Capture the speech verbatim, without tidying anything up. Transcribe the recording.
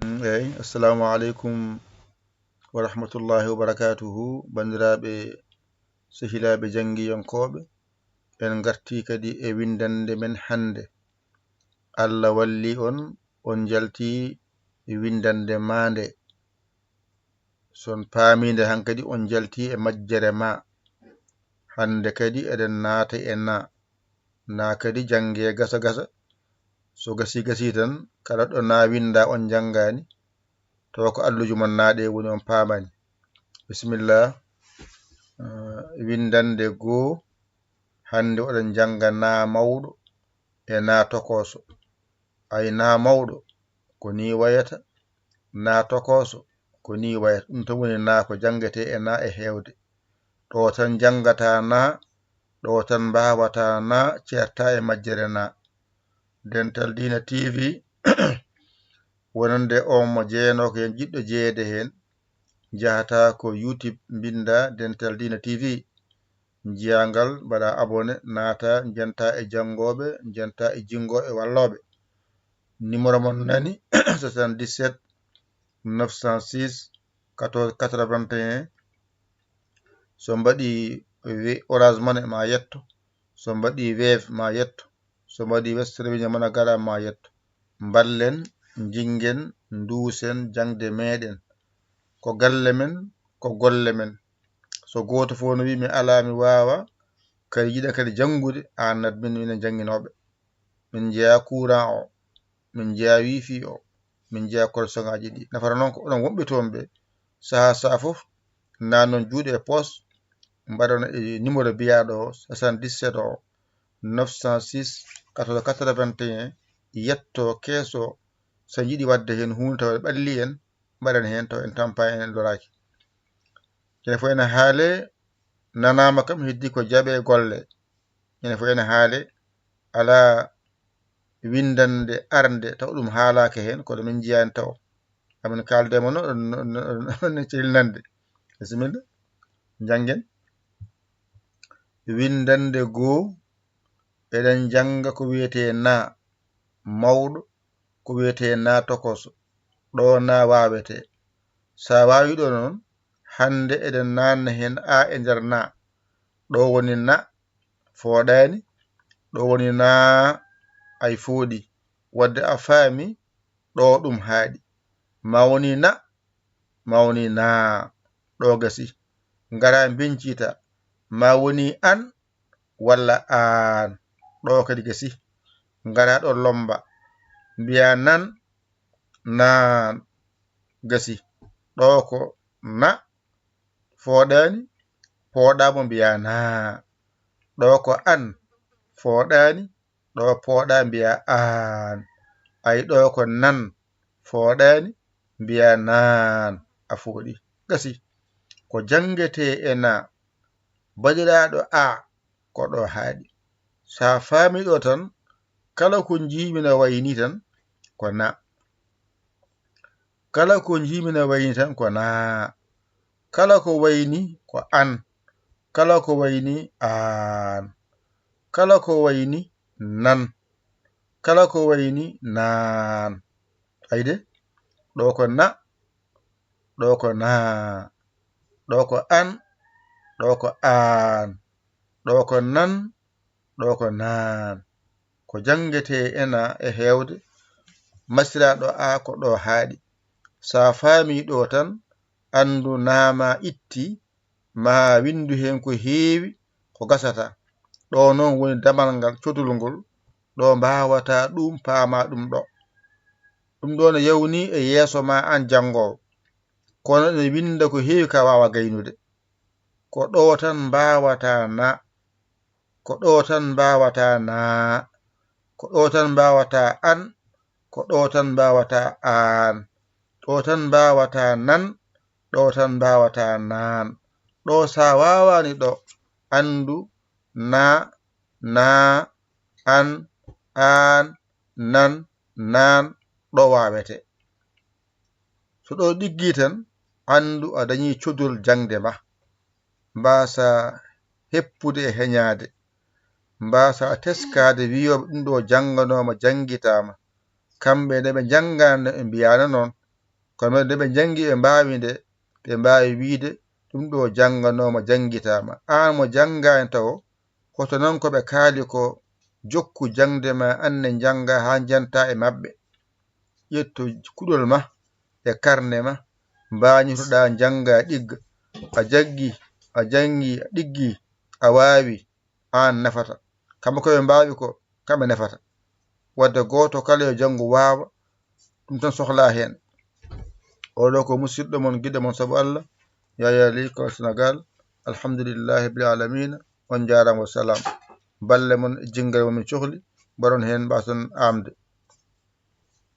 Eyi, assalamu aleykum wa rahmatullahi wa barakatuhu. Banndiraaɓe, sehilaaɓe janngiyankooɓe, en ngartii kadi e winndannde men hannde. Allah walli on, on njaltii winndannde maa nde. So on paamii nde hankadi, on njaltii e majjere maa. Hannde kadi eɗen naata e naa. Naa kadi janngee gasa gasa. So gasii gasii tan, kala ɗo naa winndaa on njanngaani, tawa ko alluju mon naa ɗe woni on paamaani. Bisimilla. Eh, winndannde goo, hannde oɗon njannga naa mawɗo e naa tokooso. Ay naa mawɗo, ko nii wayata, naa tokooso, ko nii wayata. Ɗum tan woni naa ko janngetee e naa e heewde. Ɗo tan njanngataa naa, ɗo tan mbaawataa naa, ceertaa e majjere naa. Dental Diina T V, wonande on mo jeenoo ko heen jiɗɗo jeyeede heen, njahataa ko YouTube, mbinndaa Dental Diina T V. Njiyaa ngal, mbaɗaa abonné, naataa, njentaa e janngooɓe, njentaa e jinngooɓe wallooɓe. Numéro mon nani, soixante-dix-sept neuf cent six quatorze quatre-vingt-un. So mbaɗii we-, Orange Money ma yetto, so mbaɗii Wave ma yetto, so mbaɗii Western Union MoneyGram ma yetto. Mballen, njinngen, nduusen jaŋde meeɗen. Ko galle men, ko golle men. So gooto fof no wiyi mi alaa, mi waawaa, kadi yiɗa kadi janngude, aan nat min, minen jannginooɓe. Min njeyaa courant o, min njeyaa wifi o, min njeyaa connexion ŋaaji ɗi. Nafata noon ko onon wonɓe toon ɓe, sahaa sahaa fof, naannon juuɗe e poos, mbaɗon e numéro biyaaɗo o, soixante-dix-sept o, neuf cent six quatorze quatre-vingt-un, yetto keeso, so njiɗi waɗde heen huunde tawa ɓalli en, mbaɗen heen tawa en tampaani, en loraaki. Ene fof ene haalee, nanaama kam, heddi ko jaɓee golle. Ene fof ene haalee, alaa winndannde arnde taw ɗum haalaaka heen, kono min njiyaani taw. Amin kaalde mo no, no, no, no, no cehil nande. Bisimilla, njanngen. Winndannde goo, eɗen njannga ko wiyetee naa mawɗo, ko wiyetee naa tokoso. Ɗo naa waawetee. So a waawii ɗo noon, hannde eɗen naatna heen a e nder naa. Ɗo woni na, fooɗaani. Ɗo woni naa, ay fooɗi. Wadde a faami, ɗo ɗum haaɗi. Ma woni na, ma woni naa. Ɗo gasi. Ngara mbincita. Ma woni an, walla aan. Ɗo kadi gasi. Ngara ɗo lomba. Mbiya nan, naan. Gasi. Ɗo ko na, fooɗaani, pooɗaama, mbiya naa. Ɗo ko an, fooɗaani, ɗo pooɗaa, mbiya aan. Ay, ɗo ko nan, fooɗaani, mbiya naan. A fooɗi. Gasi. Ko janngetee e naa, baɗiraaɗo a, ko ɗo haaɗi. So a faami ɗo tan, kala ko njiimi no wayi ni tan, ko na. Kala ko njiimi no wayi ni tan, ko na. Kala ko wayi ni, ko an. Kala ko wayi ni, aan. Kala ko wayi ni, nan. Kala ko wayi ni, naan. Ayde, ɗo ko na, ɗo ko naa. Ɗo ko an, ɗo ko aan. Ɗo ko nan, ɗo ko naan. Ko janngetee e naa e heewde, masiraaɗo a ko ɗo haaɗi. So a faamii ɗo tan, anndu naa ma itti, ma winndu heen ko heewi ko gasata. Ɗo noon woni damal ngal, codol ngol, ɗo mbaawata ɗum, paama ɗum ɗo. Ɗum ɗo no yawnii e yeeso ma aan janngoowo. Kono ene winnda ko heewi ka waawa gaynude. Ko ɗo tan mbaawata na, ko ɗo tan mbaawata naa, ko ɗo tan mbaawata an, ko ɗo tan mbaawata aan, ɗo tan mbaawata nan, ɗo tan mbaawata naan. Ɗo so a waawaani ɗo, anndu na, naa, an, aan, nan, naan, ɗo waawetee. So ɗo ɗiggii tan, anndu a dañii codol jaŋde ma. Mbaasa heppude e heñaade. Mbaasa teskaade wiyooɓe ɗum ɗo jannganoo ma, janngitaama. Kamɓe nde ɓe njanngaani, ɓe mbiyaano noon. Kono nde ɓe njanngi, ɓe mbaawi nde, ɓe mbaawi wiyde ɗum ɗo jannganoo ma, janngitaa ma. Aan mo janngaani tawo, hoto noon ko ɓe kaali ko, jokku jaŋde ma, aan ne njannga haa njantaa e maɓɓe. Ƴettu kuɗol ma e karne ma, mbaañotoɗaa, njannga, ɗigga. A jaggi, a janngi, a ɗiggi, a waawi, aan nafata. Kamɓe ko ɓe mbaawi ko, kamɓe nafata. Wadde gooto kala yo janngu, waawa, ɗum tan sohlaa heen. Oɗo ko musidɗo mon, giɗo mon sabu Allah, Yaya Ly ko Sénégal. Alhamdulillahi rabbil alamina. On njaaraama, wa salaam. Balle mon e jinngere mon min cohli, mbaɗon heen, mbaason aamde.